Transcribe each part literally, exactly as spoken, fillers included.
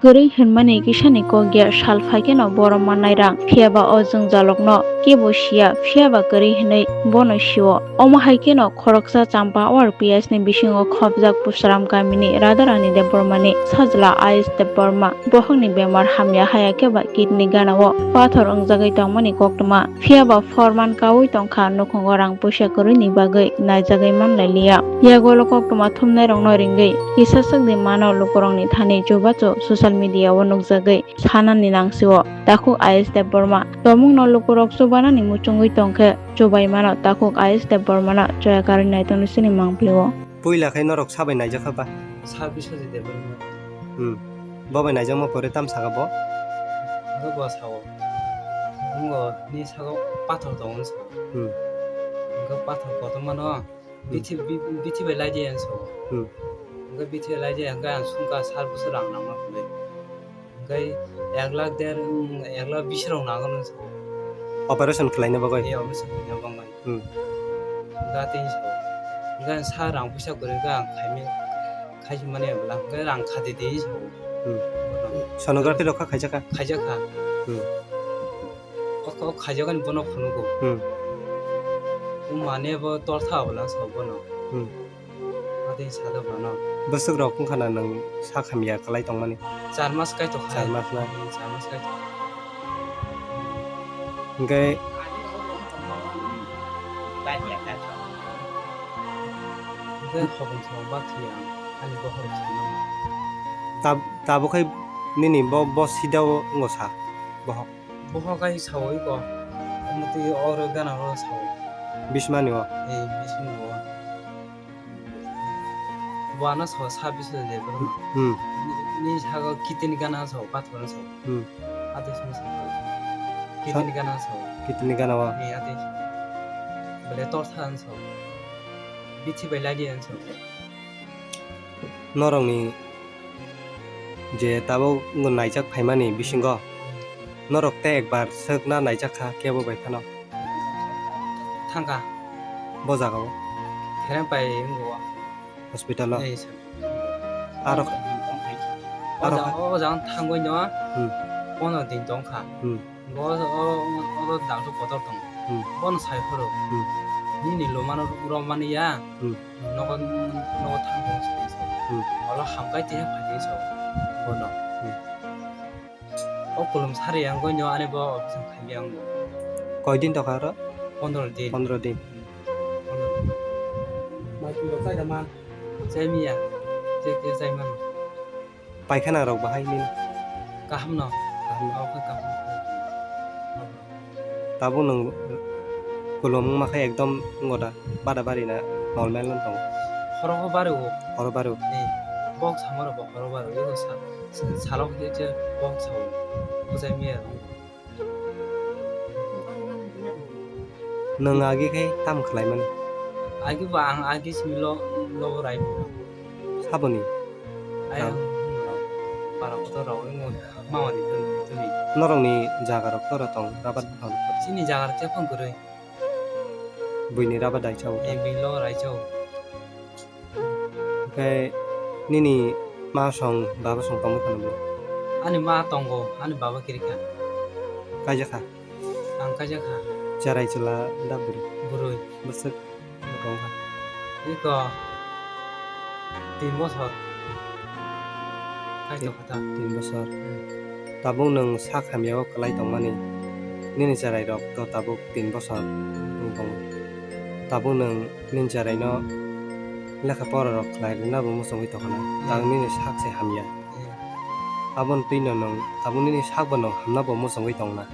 Kwrwi hwnmani kisani kok ya sal phaikheno borom mannai rang, phiyaba o jwngjalokno kebo siya, phiyaba kwrwi hwnwi bono sio. Omo hai kheno khoroksa Champawar P S ni bisingo khopjak Pusram kamini Radharani Debbarmani sajla Ayush Debbarma bohokni bemar hamya haya khe ba kidney ganao pathor wngjagwi tongmani koktwma. Phiyaba forman kaui tongkha, nukhungo rang puisa kwrwini bagwi naijagwi manlailiya. Yagolo koktwma thumnairokno ringwi kisa swkdi mano lukurokni thani chubachu social media o nukjagwi sanani nangsio. Takhuk Ayush Debbarma tongmungno lukurok chubanani muchungwi tongkhe chubai mano, takhuk Ayush Debbarmano choya karwi naitokni sini mangpilio. Puila khai norok sabai naijakha ba? Sa Biswajit Debbarma. Hmm. Bo bai naijakma pore tam saka bo? Hwnkhe bo sao. Wngo ni saka pathor tongo sa. Hmm. Hwnkhe pathor kotormano Hmm. bithi, bi-, bithi bai laidi ang sao. Hmm. Hwnkhe bithi bai laidi hwnkhe ang sungkha sal bwswk rang nangma hwnwi. Hwnkhe ek lakh der, ek lakh bis rok nango nung sao. Operation khlaina bagwi? Ee, operation khlaina bagwi. Hmm. Hwnkhe atwi sao. Hwnkhe sa rang puisa kwrwi khe ang khaimani, khaisi mani bwla hwnkhe rang khadi di sao. Hmm. Sonography rok kha khaijak kha? Khaijak kha. Hmm. O, o khaijak ani bono phunugo. Hmm. O mane bo tortha bwla sao bono. Hmm. Atwi sajak mano. Bwswk rok wngkha na nwng sak hamya kwlai tongmani? Char mas kaitor khai. Char mas na? Hmm, char mas kaitor. Hwnkhe hwnkhe hokong song ba thwi ang ani bokhorok sanmani. Tab-, tabuk khai nini bo, bo sida o wngo sa bohok? Bohok khai sao iko. Omo twi oro gana oro sao. Bismani o? Ee, bismani o. Buano so sa bisu de bro. Hmm. Ni, ni sago kitini gana so, pathor so. Hmm. Ate sini so. Kitini gana so. Kitini gana wa. Ni ate. Bole tor sa so. Bithi bai ladi so. Norokni je tabuk naijak phaimani bisingo norok tei ekbar swkna naijak kha kebo bai phano. Thangkha. Bo jaga o? Khereng pai wngwi o. Hospital o? Ei, sir. Aro, aro o jaga, kha? O jaga thangwi no. Hmm. Pono din tongkha. Hmm. Bo o, o, o, o doctor kotor tongo. Hmm. Bono sai phuru. Hmm. Nini lomano romani ya. Hmm. Nogo, nogo thang tong sini so. Hmm. Olo hamkai tini phai tini so. Bono. Hmm. O kulum sari ang goi no ani bo operation khaimya ang bo. Koi din tokha aro? Pondro din. Pondro din. Pondro din. Mai twi rok chai da man. Chai miya. Chai, chai, chai mano. Paikhana rok bahai nini? Kaham no. Kaham no. Oke, kaham. Tabuk nwng kulum wngma khe ekdom wngkha da, bada bari na normal no tongo. Horo bo bari o. Horo bari o. Ni bok samaro bo horo bari o. Ego sa, sa, salo khe je bok sao. Bujai miya. Nwng agi khe tamo khlai mani? Agi ba ang agi simi lo, lo rai. Saboni? Ai ang para kotor rok wngwi mama ni tuni tuni. Norokni jaga rok tora tong, rabat buphang rok? Chini jaga rok tei phang kwrwi. Buini rabat daisa o. Ei buini lo raisa o. Hwnkhe nini ma song baba song tongwi phano bo? Ani ma tongo, ani baba kwrwi kha. Kaijak kha? Ang kaijak kha. Cherai chwla da bwrwi? Bwrwi. Bwswk? Iko tin bosor. Kaitor kha ta. Tin bosor. Hmm. Tabuk nwng sak hamya o kwlai tongmani. Nini cherai rok to tabuk tin bosor wng tongo. Tabuk nwng nini cherai no lekha pora rok khlai rwna bo muchungwi tongkha na. Hmm. Tang nini sak se hamya. Hmm. Aboni twi no nwng tabuk nini sak bo nwng hamna bo muchungwi tongna.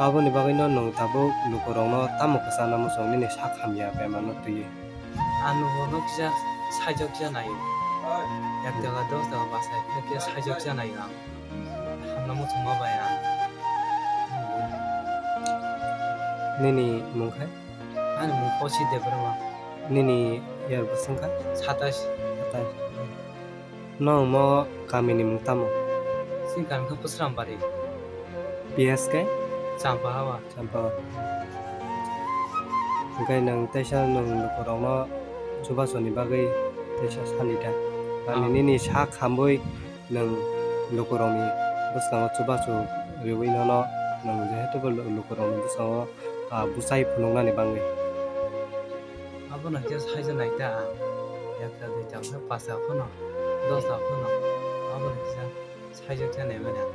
Aboni bagwi no nwng tabuk lukurokno tamo kwchana muchung nini sak hamya bemar no twiwi? Ano bono kisa saijak kisa naio. Ek taka dos taka bachai khe khe saijak kisa naio ang. Hamna muchungma bai ang. Nini mung khe? Ani mung Kosi Debbarma. Nini yer bwswng kha? Satais. Satais. Nwng omo kamini mung tamo? Chini kami khe Pusrambari. P S khe? Champahawa. Champahawa. Hwnkhe nwng teisa nwng lukurokno chubasoni bagwi teisa sani da? Ani, ah, nini sak hamwi Nwng lukurokni bwskango chubachu riwi nono nwng jehetubo lu-, lukurokni bwskango, ah, bwsai phunuknani bagwi. Abono khe saijaknai ta ang. Ekta, duita, hwnkhe pasta phano, dosta phano. Abono kisa saijakya naimani ang.